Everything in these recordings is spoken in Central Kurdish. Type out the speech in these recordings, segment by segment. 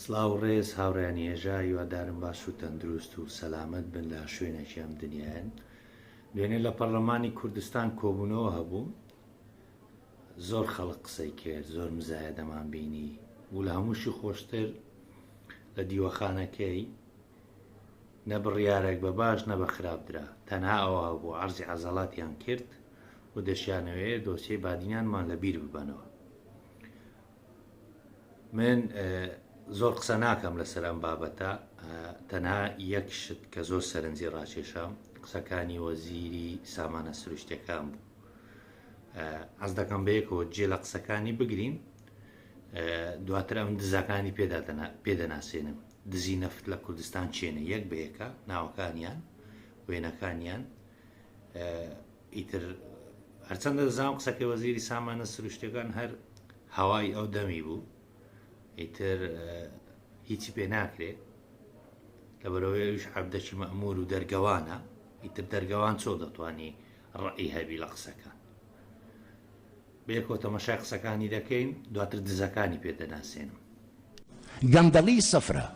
سڵاو و ڕێز هاوڕێیانی هێژا هیوادارم باش و تەندروست و سەلامەت بن لە شوێنێکی ئەم دنیایەن. دوێنێ لە پەڕلەمانی کوردستان کۆبوونەوە هەبوو، زۆر خەڵک قسەی کرد، زۆر مزایەدەمان بینی و لە هەمووشی خۆشتر لە دیوەخانەکەی نە بڕیارێک بە باش نە بە خراپ درا، تەنها ئەوە هەبوو عەرزی عەزەڵاتیان کرد و دەشیانەوێ دۆسیەی بادینانمان لە بیر ببەنەوە. من زۆر قسە ناکەم لەسەر ئەم بابەتە تەنها یەک شت کە زۆر سەرنجی ڕاکێشام قسەکانی وەزیری سامانە سروشتەکان بوو حەز دەکەم بەیەکەوە جێ لە قسەکانی بگرین دواتر ئەم دزەکانی پێدەناسێنم دزی نەفت لە کوردستان چێنە یەک بە یەکە ناوەکانیان وێنەکانیان ئیتر هەرچەندە دەزانم قسەکەی وەزیری سامانە سروشتەکان هەر هەوای ئەو دەمی بوو ئیتر هیچی پێ ناکرێ لەبەرەوەی ئەویش عەبدەکی مەئمور و دەرگەوانە ئیتر دەرگەوان چۆ دەتوانی ڕئی هەبی لە قسەکان بەیەکەوە تەمەشای قسەکانی دەکەین دواتر دزەکانی پێ دەناسێنم. گەندەڵی سفرە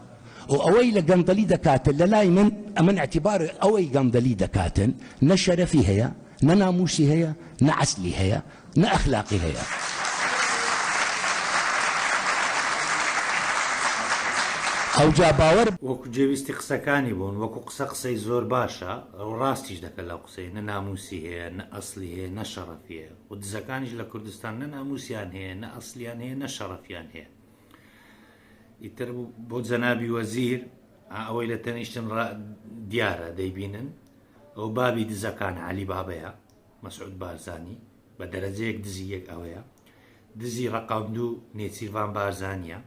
و ئەوەی لە گەندەلی دەکاتن لە لای من ئەمن اعتبار ئەوەی گەندەلی دەکاتن نە شەرەفی هەیە نە ناموسی هەیە نە عەسلی هەیە نە ئەخلاقی هەیە. ئەوجا باوەر. وەکو جێویستی قسەکانی بوون وەکو قسە قسەی زۆر باشە و ڕاستیش دەکات لەو قسەی نە ناموسی هەیە نە ئەسلی هەیە نە شەڕەفی هەیە و دزەکانیش لە کوردستان نە ناموسیان هەیە نە ئەسلیان هەیە نە شەڕەفیان هەیە ئیتر بۆ جەنابی وەزیر ئەوەی لە تەنیشتم دیارە دەیبینن ئەو بابی دزەکان علی بابەیە مەسعود بارزانی بە دەرەجەیەک دزی یەک ئەوەیە دزی ڕقم دوو نێچیرڤان بارزانە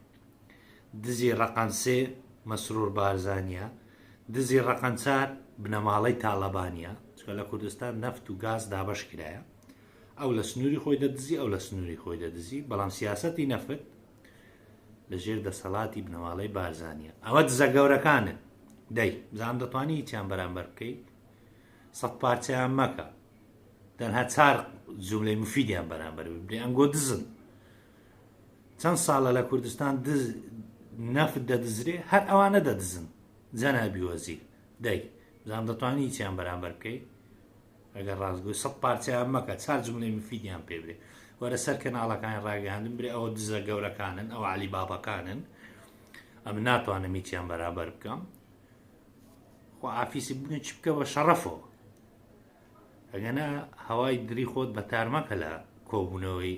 دزی ڕقم سێ مەسرور بارزانە دزی ڕقم چار بنەماڵەی تاالبانە چکە لە کوردستان نەفت و گاز دابش کرایە ئەو لە سنووری خۆی دەدزی ئەو لە سنووری خۆی دەدزی بەڵام سیاسەتی نەفت لە ژێر دەسەڵاتی بنەماڵەی بارزانیە ئەوە دزە گەورەکانن دەی بزانم دەتوانی هیچیان بەرامبەر بکەی سەد پارچەیان مەکە تەنها چار جملەی مفیدیان بەرامبەر ببێ ئەنگۆ دزن چەند ساڵە لە کوردستان دز نەفت دەدزرێ هەر ئەوانە دەدزن جەنابی وەزیر دەی بزانم دەتوانی هیچیان بەرامبەر بکەی ئەگەر ڕاستگۆی سەت پارچەیان مەکە چار جملەی مفیدیان پێ برێ وەرە سەر کەناڵەکانی ڕاگەیاندن برێ ئەوە دزە گەورەکانن ئەوە عەلی بابەکانن ئەم ناتوانم هیچیان بەرابەر بکەم خۆ ئافیسی بوون چ بکە بە شەڕەفەوە ئەگەنا هەوای دری خۆت بە تارمەکە لە کۆبوونەوەی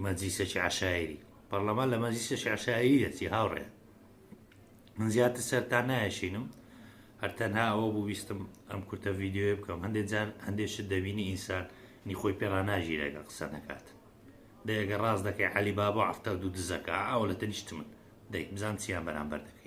مەجلیسێکی عشایری پەرلەمان لە مەجلیسێکی عشایری دەچی هاوڕێ من زیاتر سەرتان نایەشینم هەر تەنها ئەوە بوو ویستم ئەم کورتە ڤیددیوە بکەم هەندێک جار هەندێک شت دەبینی ئینسان نی خۆی پێڕا ناژیرێکە قسە نەکات دەیەگە ڕاست دەکەی علی بابا هەفتا دوو دزەکە ئەوە لە تەنیشت من دەی بزان چیان بەرامبەر دەکەی.